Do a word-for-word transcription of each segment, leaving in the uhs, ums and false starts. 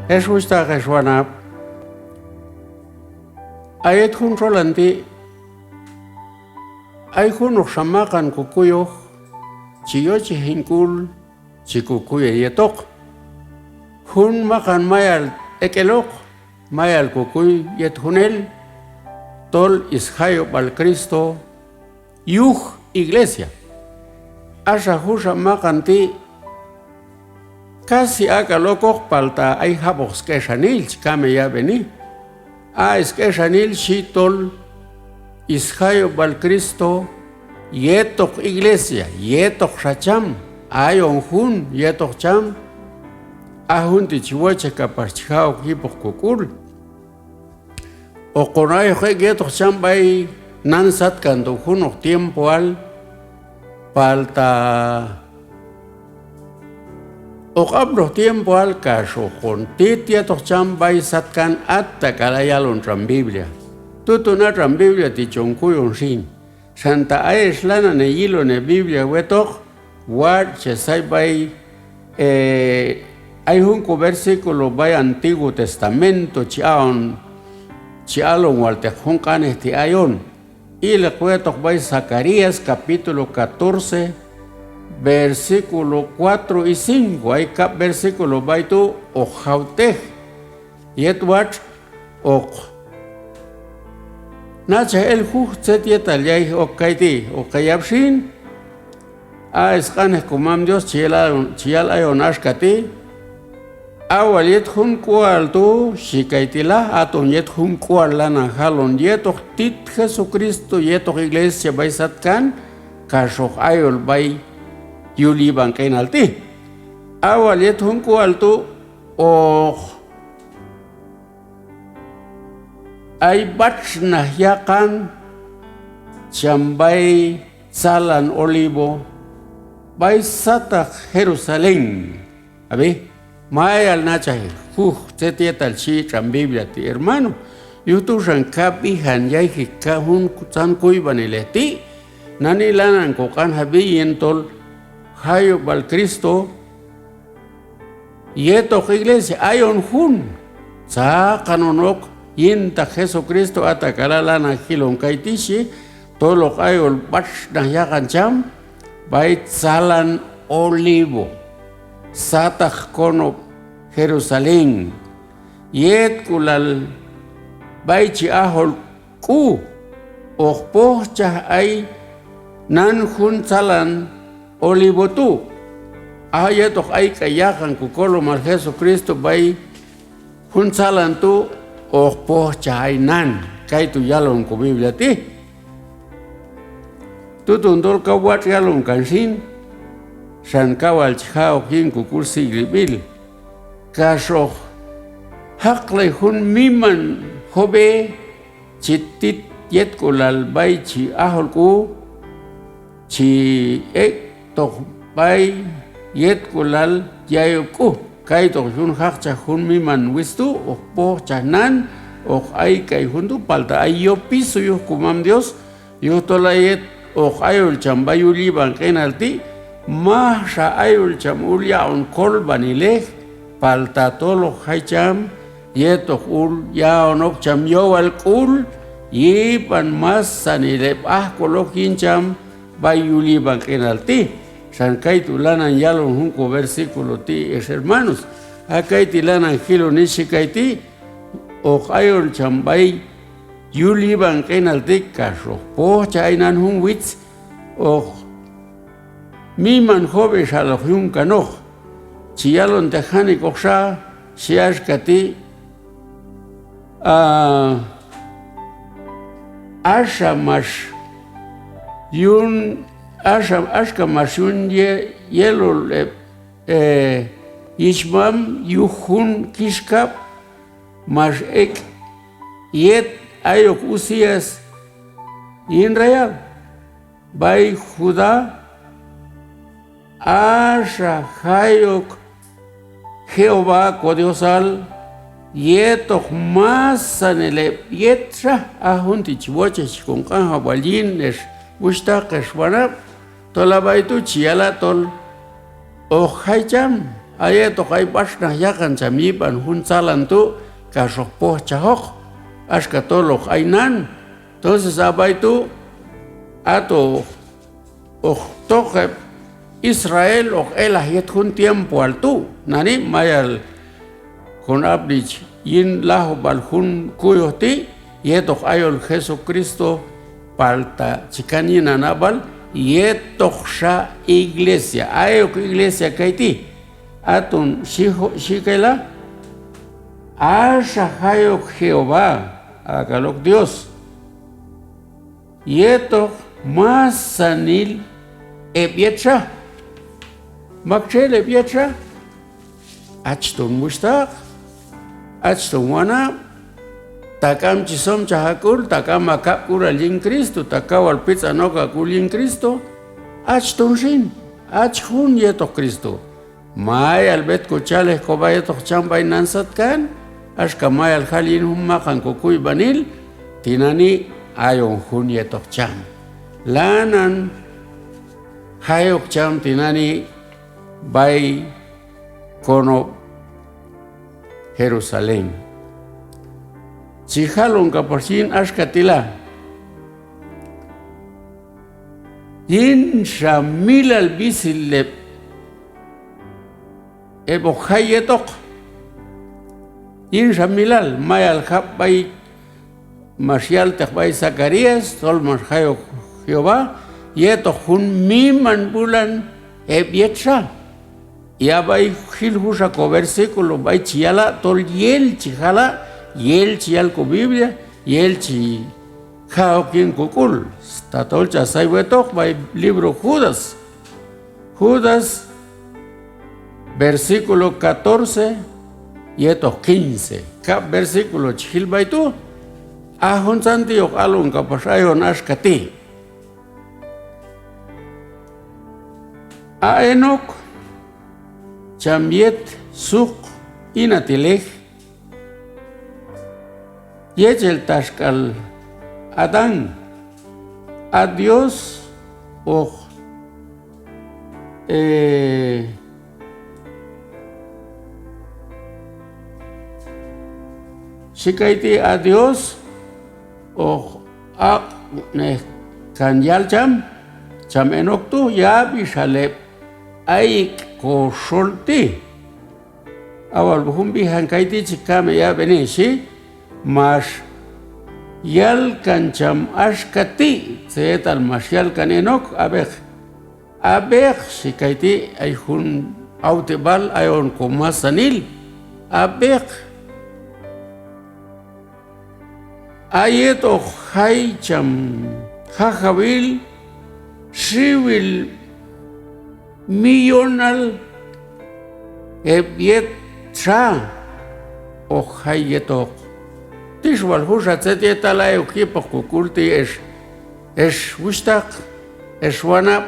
Ex wuxhtaq, ex wanab', a yet jun txolan ti' ay junoqxa maqan kokuyoj chi yochej hin k'ul chi kokuy heyetoq. Jun maqan mayal ek' eloq, mayal kokuy yet junel, tol sjayub'al Cristo yuj iglesia. Axa junxa maqan ti' casi ak'al okoq, palta ay jab'oq sk'exanil, chi kam heyab'eni. A sk'exanil xhi tol sjayub'al Cristo yetoq iglesia, yetoqxa cham, ayon jun yetoq cham. A jun ti' chi wochej k'apax chi ja' ok yipoq kok'ul. Hoqon ayoq ek' yetoq cham b'ay nan satkan tu' junoq tiempoal, palta hoq apnoq tiempoal kax hoqon tit yetoq cham b'ay satkan. Atak'ala' yalon tx'an Biblia. Tuton a tx'an Biblia ti' chon kuyon xin. Xan ta ayex lanan heyilon he Biblia wetoq, watx' che say b'ay, eh, ay jun ko versículo b'ay Antiguo Testamento chi a'on, chi alon wal teq jun q'anej ti' ayon. Ileq wetoq b'ay Zacarías capítulo catorce, versículo cuatro y cinco, ay kab' versículo b'ay tu' hoq jawtej. Yet watx' hoq nachaj el juj tzet yetal yayji ok kayti', hoq heyab' xin. A sq'anej komam Dios chi yal ayon, chi yal ayon axka ti': A wal yet jun k'ual tu', xhi kayti' la, aton yet jun k'ual lanan jalon yetoq tit Jesucristo yetoq iglesia b'ay satkan, kax hoq ayol b'ay yul yib'an q'inal ti'. A wal yet jun k'ual tu' hoq ay b'atxnaj yaqan cham b'ay tzalan Olivo, b'ay sataq Jerusalén. Ab'i, mayal nachaj juj tzet yetal xhi tx'an Biblia ti', hermano. Yuj tu' xan kab'ijan yayji ka jun juntzan kuyb'anilej ti', nani lanan koq'anjab'i yin tol jayub'al Cristo yetoq iglesia, ayon jun tzaqan on ok yintaq Jesucristo. Atak'ala' lanan jilon kayti' xhi, tol hoq ayol b'atxnaj yaqan cham b'ay tzalan Olivo, sataq konob' Jerusalén, yet k'ulal b'ay chi ajol k'u, hoq pojchaj ay nan jun tzalan Olivo tu'. A yet hoq ayk'ay yaqan kokolomal Jesucristo b'ay jun tzalan tu', hoq pojchaj ay nan. Kaytu' yalon ko Biblia ti'. Tuton tol kaw watx' yalon kan xin, xan kaw wal chi ja' ok yin kok'ul sik'lib'il. Kax hoq jaqlay jun miman job'e chi tit yet k'ulal b'ay chi ajol k'u, chi ek'toq b'ay yet k'ulal yayob' k'u. Kaytu' hoq yun jaqchaj jun miman witz tu', hoq pojchaj nan, hoq ayk'ay jun tu', palta ay yopiso yuj komam Dios. Yujtol a yet hoq ayol cham b'ay yul yib'an q'inal ti', majxa ayol cham ul yaq'on kolb'anilej, palta tol hoq jay cham yet hoq ul yaq'on ok cham yowal k'ul yib'an masanil heb' ajk'ul ok yin cham b'ay yul yib'an q'inal ti'. Xan kaytu' lanan yalon jun ko versículo ti', ex hermanos. A kayti' lanan jiloni xhi kayti', hoq ayol cham b'ay yul yib'an q'inal ti' kax hoq pojchaj ay nan jun witz, hoq miman job'e xal hoq yun kanoq. Chi yalonteq janik'oqxa, xhi axka ti': A, axa max yun, axa, axka max yun ye-, yelol heb', e, yichmam yuj jun kixkab' max ek' yet ayok Uzías yin rayado b'ay Judá, axa jayok Jehová ko Diosal yetoq masanil heb' yetxa. A jun ti' chi wochej chi kon q'anjab' wal yin, ex wuxhtaq, ex wanab', tol a b'ay tu' chi yala' tol hoq jay cham A yet hoq ay b'atxnaj yaqan cham yib'an jun tzalan tu' kax hoq pojchajoq, axka tol hoq ay nan. Entonces a b'ay tu' ato hoq toq heb' Israel hoq elaj yet jun tiempoal tu', nani mayal kon apni yin lajub'al jun kuyoj ti' yet hoq ayon Jesucristo, palta chi kan yin ha nab'al yetoqxa iglesia. Ay ok iglesia kayti', aton xhi jo-, xhi kay la, axa jay ok Jehová, a k'al ok Dios, yetoq masanil heb' yetxa. Maktxel heb' yetxa? Hach ton wuxhtaq, hach ton wanab', ta k'am chi somchaj ha k'ul, ta k'am ha kab'k'ulal yin Cristo, ta kaw wal pitz'an ok ha k'ul yin Cristo, hach ton xin, hach jun yetoq Cristo. Mayal b'et kochalej kob'a yetoq cham b'ay nan satkan, axka mayal jal yin jun maqan kokuyb'anil, tinani' ayon jun yetoq cham. Lanan jay ok cham tinani' b'ay konob' Jerusalén. Chi jalon k'apax yin axka ti' la. Yinxa milal b'isil heb', heb' hoq jay yetoq. Yinxa milal, mayal jab' b'ay max yalteq b'ay Zacarías, tol max jay ok Jehová, yetoq jun miman b'ulan heb' yetxa. Y a b'ay jil junxa ko versículo b'ay chi yala' tol yel chi jala', yel chi yal ko Biblia, yel chi ja' ok yin ko k'ul. Tatol cha say wetoq b'ay libro Judas. Judas, versículo catorce yetoq quince. Kab' versículo chi jil b'ay tu', a juntzan ti' hoq alon k'apax ayon axka ti'. A Enoc cham yet suq inatilej yechel taxk'al Adán, a Dios hoq, eh, xhi kayti', a Dios hoq aq'nej kan yal cham, cham Enoc tu', yab'ixal heb' ayik' ko xol ti'. A wal jun b'ijan kayti' chi kam heyab'eni xhi, max yal kan cham axka ti', tzet yetal max yal kan Enoc, ab'eq. Ab'eq xhi kayti', ay jun awteb'al ayon ko masanil. Ab'eq. A yet hoq jay cham Jajawil xiwil millonal heb' yetxa hoq jay yetoq. Tix wal junxa tzet yetal ayok yipoq ko k'ul ti' ex, ex wuxhtaq, ex wanab',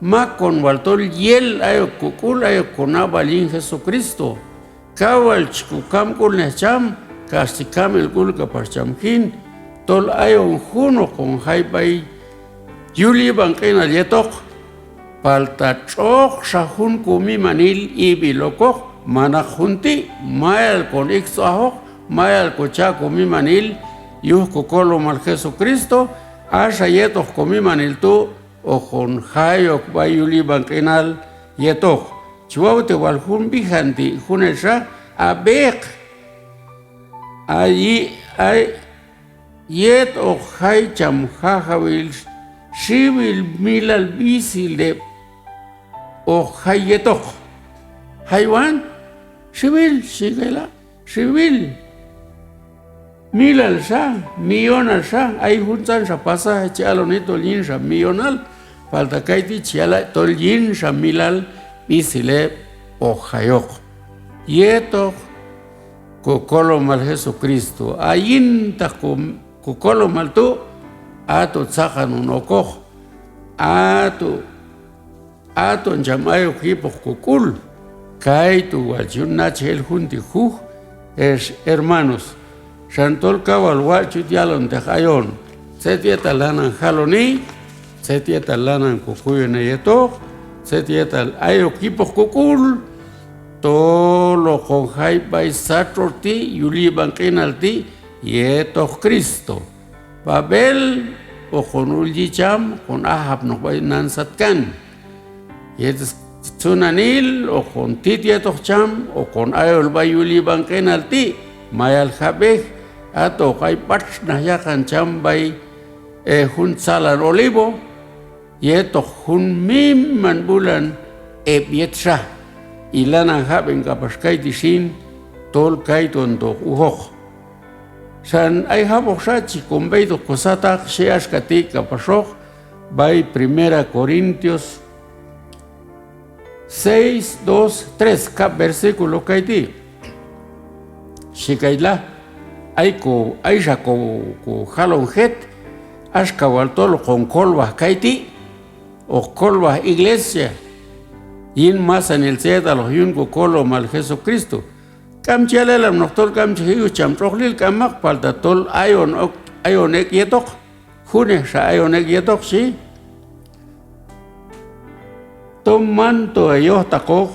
mak on wal tol yel ayok ko k'ul, ayok ko nab'al yin Jesucristo. Kaw wal chi ko kamk'ulnej cham, kax chi kam el k'ul k'apax cham jin, tol ayon junoq on jay b'ay yul yib'an q'inal yetoq, palta tx'oqxa jun ko mimanil ib'il okoq, manaq jun ti', mayal kon iktzoj ajoq, mayal ko cha' ko mimanil yuj ko kolomal Jesucristo, axa yetoq ko mimanil tu' hoqon jay ok b'ay yul yib'an q'inal yetoq. Chi wawtej wal jun b'ijan ti' junelxa, ab'eq. Ay, ay, yet hoq jay cham Jajawil xiwil milal b'isil heb' hoq jay yetoq. Jaywan, xiwil, xhi kay la', xiwil. Milalxa, millonalxa, ay juntzanxa pasaje chi aloni tol yinxa millonal, palta kayti' chi yala' tol yinxa milal b'isil heb' hoq jayoq. Yetoq ko kolomal Jesucristo, a yintaq ko, ko kolomal tu', a tu' tzaqan on okoq, a tu' Aton cham ayok yipoq ko k'ul. Kaytu' wal chi yun nachaj el jun ti' juj, ex hermanos. Xan tol kaw wal watx' chi yut yalonteq ayon tzet yetal lanan jaloni, tzet yetal lanan ko kuyoni yetoq, tzet yetal ayok yipoq ko k'ul. tol hoqon jay b'ay sat tx'otx' ti' yul yib'an q'inal ti' yetoq Cristo. B'ab'el hoqon ul yi' cham, hoqon aj apnoq b'ay nan satkan. Yet txunanil hoqon tit yetoq cham, hoqon ayol b'ay yul yib'an q'inal ti', mayal jab'ej, ato hoq ay b'atxnaj yaqan cham b'ay, eh, jun tzalan olivo, yetoq jun miman b'ulan heb' yet xa. I lanan jab'en k'apax kayti' xin, tol kaytontoq ujoq. Xan ay jab'oqxa chi kon b'eytoq ko sataq, xhi axka ti' k'apaxoq b'ay Primera Corintios seis, dos, tres, kab' versículo kayti'. Xhi kayla, ay ko, ay xa ko, ko jalon jet, axka wal tol hoqon kolwaj kayti', hoq kolwaj iglesia yin masanil tzet yetal hoq yun ko kolomal Jesucristo. K'am chi yal elapnoq tol k'am chi je' yuj cham tx'oqlil, k'amaq, palta tol ayon ok, ayon ek' yetoq, junej xa ayon ek' yetoq, xhi. Tom manto heyojtaqoq,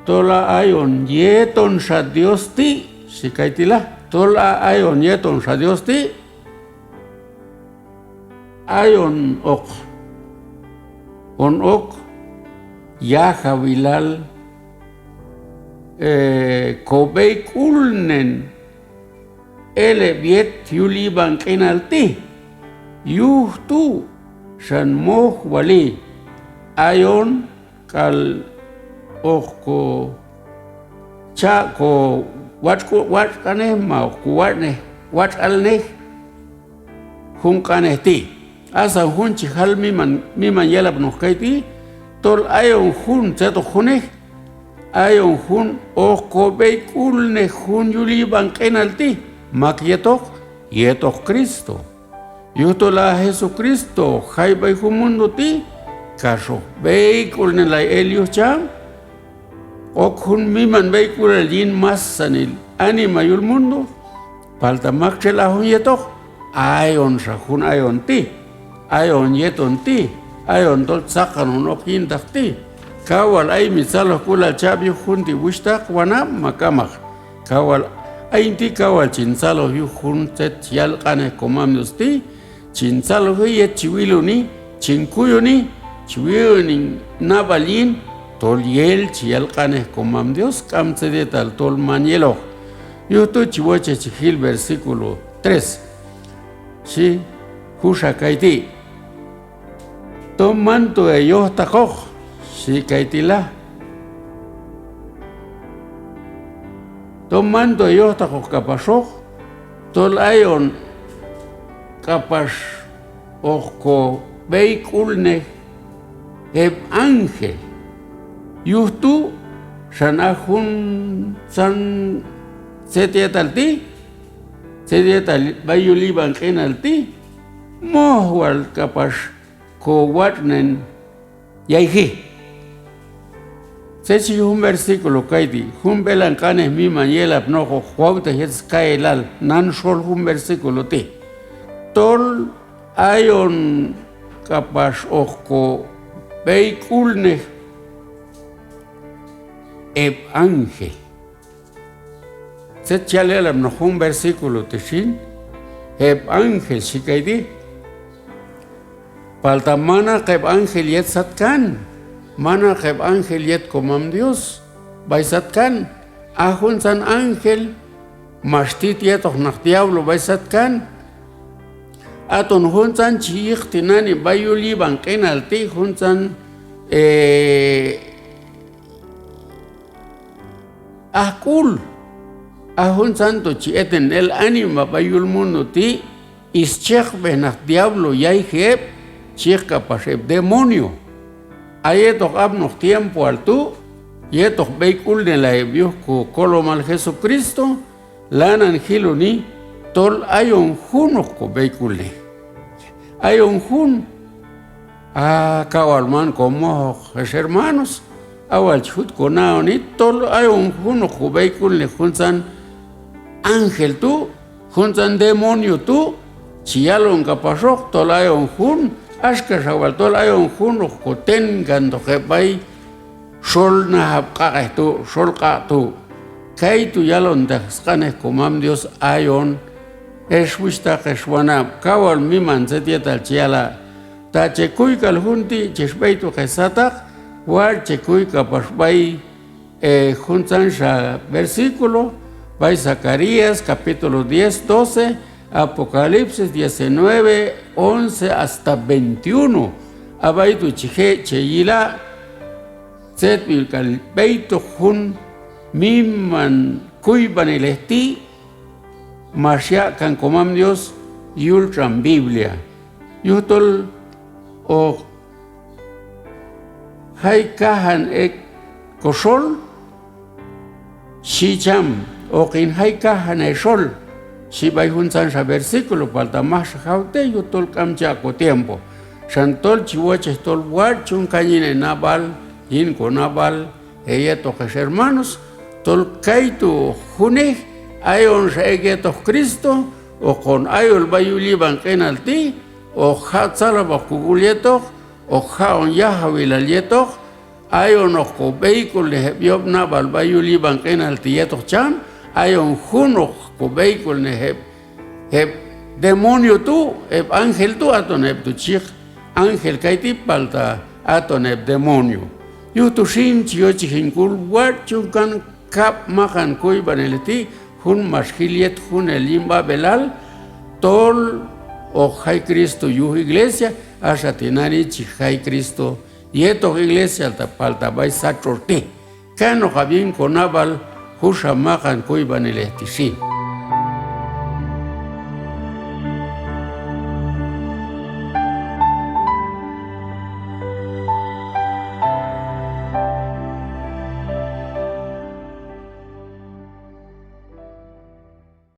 tol a ayon yeton xa Dios ti', xhi kayti' la, tol a ayon yeton xa Dios ti', ayon hoq, on ok yajawilal, eh, ko b'eyk'ulnen el heb' yet yul yib'an q'inal ti'. Yuj tu' xan moj wali ayon k'al hoq ko cha' ko watx', watx'q'anej ma hoq ko watx'nej, watx'alnej jun q'anej ti'. Asan jun chi jal miman, miman yelapnoq kayti', tol ayon jun, tzet hoq junej, ayon jun hoq ko b'eyk'ulnej jun yul yib'an q'inal ti', mak yetoq, yetoq Cristo. Yujtol a Jesucristo hoq jay b'ay jun mundo ti', kax hoq b'eyk'ulnelay el yuj cham, ok jun miman b'eyk'ulal yin masanil anima yul mundo, palta maktxel a jun yetoq, ayon xa jun ayon ti', ayon yeton ti', ayon tol tzaqan on ok yintaq ti'. Kaw wal ay mi tzalojk'ulal chab' yuj jun ti' wuxhtaq, wanab' ma k'amaq. Kaw wal ayin ti', kaw wal chin tzaloj yuj jun tzet chi yal q'anej Komam Dios ti', chin tzaloji yet chi wiloni, chin kuyoni, chi wi'oni nab'al yin, tol yel chi yal q'anej Komam Dios, k'am tzet yetal tol man yeloq. Yuj tu' chi wochej chi jil versículo tres. Xhi, juxa kayti'. Tom manto heyojtaqoq, xhi kayti' la. Tom manto heyojtaqoq k'apaxoq, tol ayon k'apax hoq ko b'eyk'ulnej heb' ángel. Yuj tu' xan a juntzan tzet yetal ti', tzet yetal b'ay yul yib'an q'inal ti', moj wal k'apax ko watx'nen yayji. Tzet xhi jun versículo kayti', jun b'elan q'anej miman yelapnoq hoq wawtej yet skayelal, nan xol jun versículo ti'. Tol ayon k'apax hoq ko b'eyk'ulnej heb' ángel. Tzet chi yal yelapnoq jun versículo ti' xin, heb' ángel xhi kayti'. Palta manaq heb' ángel yet satkan, manaq heb' ángel yet Komam Dios b'ay satkan. A juntzan ángel max tit yetoq naq diablo b'ay satkan. Aton juntzan chi yiq tinani' b'ay yul yib'an q'inal ti', juntzan, eh, ajk'ul. A juntzan tu' chi eten el anima b'ay yul mundo ti', schiqb'ej naq diablo yayji heb', chi yiq k'apax heb' demonio. A yet hoq apnoq tiempoal tu', yet hoq b'eyk'ulnelay heb' yuj ko kolomal Jesucristo, lanan jiloni tol ayon junoq ko b'eyk'ulnej. Ayon jun, a, kaw wal man ko mojoq ex hermanos, a wal chi jut ko naoni tol ayon junoq ko b'eyk'ulnej juntzan ángel tu', juntzan demonio tu', chi yalon k'apaxoq tol ayon jun, axka xa wal tol ayon junoq ko tenkantoq heb' b'ay xol najab' q'aq'ej tu', xol q'aq' tu'. Kaytu' yalonteq sq'anej Komam Dios ayon, ex wuxhtaq, ex wanab', kaw wal miman tzet yetal chi yala'. Ta che kuy k'al jun ti' chex b'eytoq hesataq, watx' che kuy k'apax b'ay e, juntzanxa versículo, b'ay Zacarías capítulo diez, doce, Apocalipsis diecinueve, once hasta veintiuno. A b'ay tu' chi je' che yila' tzetb'il k'al b'eytoq jun miman kuyb'anilej ti' max yaq' kan Komam Dios yul tx'an Biblia. Yujtol hoq jay kajan ek' koxol, xhi cham, hoqin jay kajan hexol, xhi b'ay juntzanxa versículo, palta majxa jawtej yujtol k'am chaq' kotiempo. Xan tol chi wochej tol watx' ch'un kan yin henab'al, yin konab'al, heyetoq hex hermanos, tol kaytu' hoq junej, ayonxa ek' yetoq Cristo, hoqon ayol b'ay yul yib'an q'inal ti', hoq jaq' tzalajb'oq kok'ul yetoq, hoq jaq'on yajawilal yetoq, ayon hoq kob'eyk'ulnej heb' yob' nab'al b'ay yul yib'an q'inal ti' yetoq cham, ayon jun hoq kob'eyk'ulnej heb', heb' demonio tu', heb' ángel tu', aton heb' tu' chi yiq ángel kayti', palta aton heb' demonio. Yuj tu xin chi yochej hin k'ul watx' ch'un kan kab' maqan kuyb'anilej ti', jun max jil yet junel yin b'ab'elal, tol hoq jay Cristo yuj iglesia, axa tinani' chi jay Cristo yetoq iglesia, ta palta b'ay sat tx'otx' ti'. Kanoqab' yin konab'al junxa maqan kuyb'anilej ti' xin.